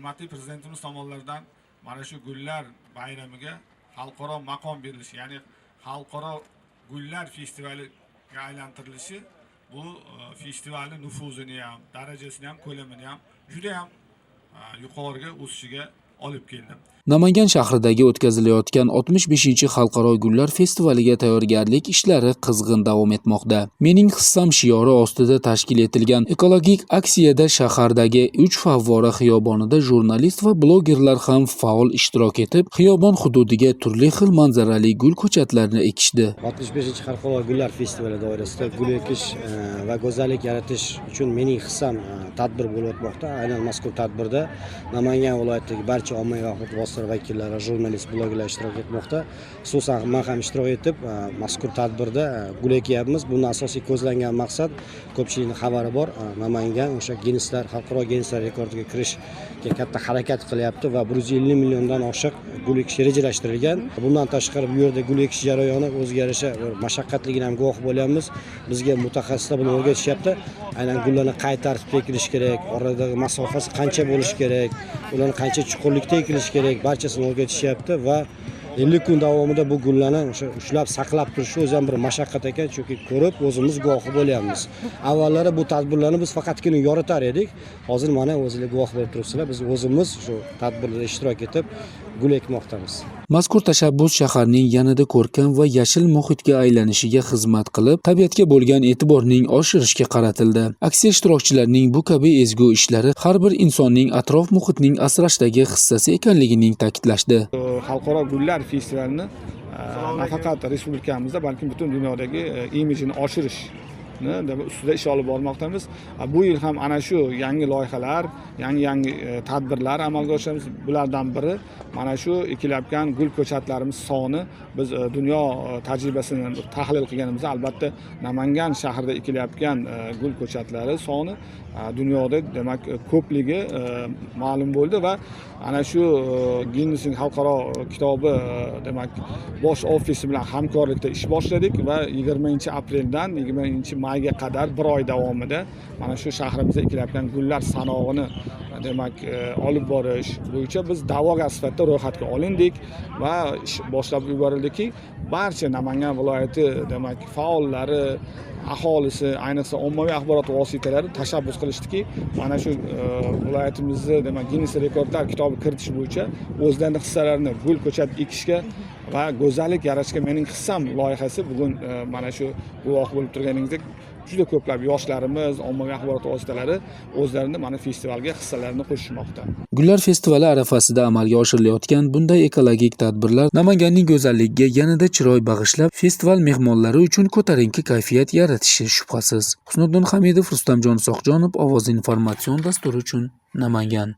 Hurmatli Prezidentimiz tomonidan mana shu gullar bayramiga xalqaro maqom berilishi, ya'ni xalqaro gullar festivaliga aylantirilishi bu festivalni nufuzini ham, darajasini ham, ko'lamini ham juda ham yuqoriga o'sishiga olib keldi. Namangan shahridagi o'tkazilayotgan 65-xalqaro gullar festivaliga tayyorgarlik ishlari qizg'in davom etmoqda. "Mening hissam" shiori ostida tashkil etilgan ekologik aksiyada shahardagi uch favvora xiyobonida jurnalist va blogerlar ham faol ishtirok etib, xiyobon hududiga turli xil manzarali gul ko'chatlarini ekishdi. 65 xalqaro gullar festivali doirasida gul ekish va go'zallik yaratish uchun "Mening hissam" tadbir bo'lib o'tmoqda. Aynan mazkur tadbirda Namangan viloyatidagi barcha ommaviy axborot vositalari vakillari, jurnalist, blogerlar ishtirok etmoqda. Xususan, man ham ishtirok etib, mazkur tadbirda gul ekyapmiz. Bundan asosiy ko'zlangan maqsad, ko'pchilikni xabari bor, Namangan o'sha Ginneslar, xalqaro Ginneslar rekordiga kirishga katta harakat qilyapti va 150 milliondan oshiq gul ekish rejalashtirilgan. Bundan tashqari, bu yerda gul ekish jarayoni o'ziga yarasha bir mashaqqatligini ham guvoh bo'lyapmiz. Bizga mutaxassislar buni o'rgatishyapti. Aynan gullarni qay tartibda ekilishi kerak, oradagi masofasi qancha bo'lishi kerak, ularni qancha chuqurlikda ekilishi kerak, barchasini o'rgatishyapti va 50 kun davomida bu gullarni o'sha ushlab saqlab turishi o'zi ham bir mashaqqat ekan, chunki ko'rib o'zimiz guvohi bo'lyapmiz. Avvallari bu tadbirlarni biz faqatgina yoritar edik. Hozir mana o'zinglar guvoh bo'lib turibsizlar, biz o'zimiz shu tadbirlarda ishtirok etib, gul ekmoqdamiz. Mazkur tashabbus shaharning yanada ko'rkam va yashil muhitga aylanishiga xizmat qilib, tabiatga bo'lgan e'tiborning oshirishga qaratildi. Aksiya ishtirokchilarining bu kabi ezgu ishlari har bir insonning atrof muhitning asrashdagi hissasi ekanligining ta'kidlashdi. Xalqaro gullar festivalini nafaqat respublikamizda, balkim butun dunyodagi imijini oshirish ustida ish olib bormoqdamiz. Bu yil ham ana shu yangi loyihalar, yangi yangi tadbirlar amalga oshiramiz. Bulardan biri mana shu ekilayotgan gul ko'chatlarimiz soni. Biz dunyo tajribasini tahlil qilganimizda, albatta, Namangan shahrida ekilayotgan gul ko'chatlari soni dunyoda, demak, ko'pligi ma'lum bo'ldi va ana shu Ginnesning xalqaro kitobi, demak, bosh ofisi bilan hamkorlikda ish boshladik va 20-apreldan 20-mayga qadar bir oy davomida mana shu shahrimizda ekilayotgan gullar sanog'ini, demak, olib borish bo'yicha biz da'vogar sifatida ro'yxatga olindik va ish boshlab yuborildiki, barcha Namangan viloyati, demak, faollari, aholisi, ayniqsa ommaviy axborot vositalari tashabbus qilishdiki, mana shu viloyatimizni, demak, Ginnes rekordlar kitobiga kiritish bo'yicha o'zlarini hissalarini gul ko'chat ekishga va go'zallik yaratishga "Mening hissam" loyihasi bugun mana shu guvoh bo'lib turganingizdek, juda ko'plab yoshlarimiz, ommaviy axborot vositalari o'zlarini mana festivalga hissalarini qo'shishmoqda. Gullar festivali arafasida amalga oshirilayotgan bunday ekologik tadbirlar Namanganning go'zalligiga yanada chiroy bag'ishlab, festival mehmonlari uchun ko'tarinki kayfiyat yaratishi shubhasiz. Husniddin Hamidov, Rustamjon Soqjonov, "Ovoz" informatsion dasturi uchun Namangan.